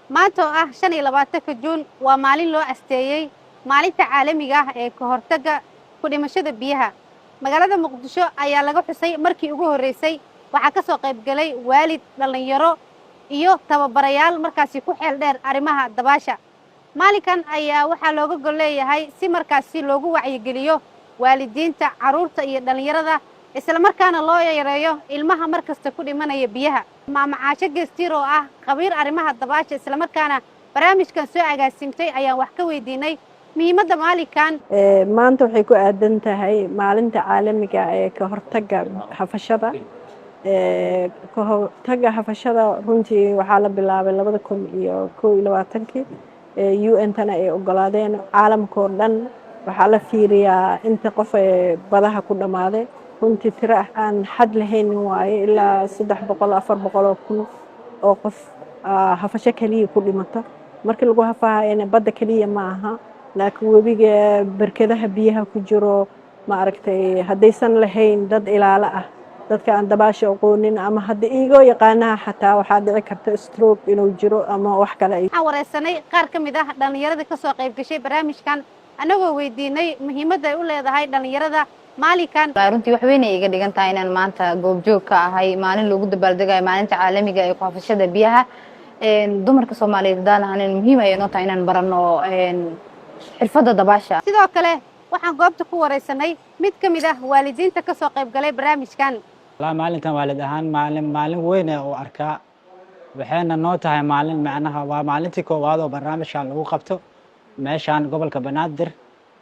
Maanta oo ah 25-ka Juun waa maalin loo asteeyey maalinta caalamiga ah ee ka hortagga ku dhimashada biyaha. Magaalada Muqdisho ayaa laga xusay markii ugu horreysay. Waxaa ka soo qayb galay waalid, dhallinyaro iyo tababarayaal markaasi ku xeel dheer arrimaha dabaasha. Maalinkan ayaa waxaa looga gol leeyahay si markaasi loogu wacyigeliyo waalidiinta, carruurta iyo dhallinyarada, isla markaana loo yareeyo ilmaha mar kasta ku dhimanaya biyaha. Maama Caasho Geestiir oo ah khabiir arrimaha dabaasha, islamarkaana barnaamijkan soo agaasimtay, ayaan wax ka weydiinay muhiimadda maalinkan. Maanta waxay ku aadan tahay maalinta caalamiga ee ka hortagga hafashada. Ka hortagga hafashada runtii waxaa la bilaabay 2021-kii, UN tana ay ogolaadeen. Caalamka oo dhan waxaa la fiiriyaa inta qof ee badaha ku dhammaaday. Runtii tiro aan xad lahaynin waaye, ilaa 300, 400,000 oo qof hafasho keliya ku dhimata. Markii lagu hafahayana badda keliya ma aha, laakiin webiga, berkadaha biyaha ku jiro, ma aragtay, haddaysan lahayn dad ilaalo ah, dadka aan dabaasha aqoonin ama hadda igoo yaqaanaha xataa, waxaa dhici karta stroke inuu jiro ama wax kale. Waxaan wareysanay qaar ka mid ah dhallinyaradii ka soo qayb gashay barnaamijkan, annagoo weydiinay muhiimadda ay u leedahay dhallinyarada maalinkan. Runtii wax weyn ay iga dhigan tahay inaan maanta goobjoog ka ahay maalin loogu dabaaldegayo maalinta caalamiga ee ku hafashada biyaha. Dumarka Soomaaliyeed haddaan ahanin, muhiim ayay noo tahay inaan baranno xirfadda dabaasha. Sidoo kale waxaan goobta ku wareysanay mid ka mid ah waalidiinta ka soo qayb galay barnaamijkan. Wallaahi, maalintan waalid ahaan maalin weyn ee u arkaa, waxayna noo tahay maalin macnaha waa maalintii koowaad oo barnaamijkan lagu qabto meeshaan gobolka Banaadir.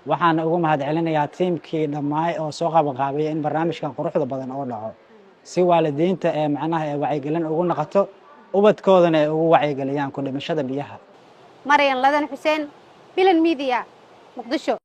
Waxaana ugu mahad celinayaa tiimkii dhammaay oo soo qabanqaabiyay in barnaamijkan quruxda badan oo dhaco, si waalidiinta ee macnaha ee wacyigelin ugu noqoto, ubadkoodana ay ugu wacyigeliyaan ku dhimashada biyaha. Maryan Ladan Xuseen, Bilan Media, Muqdisho.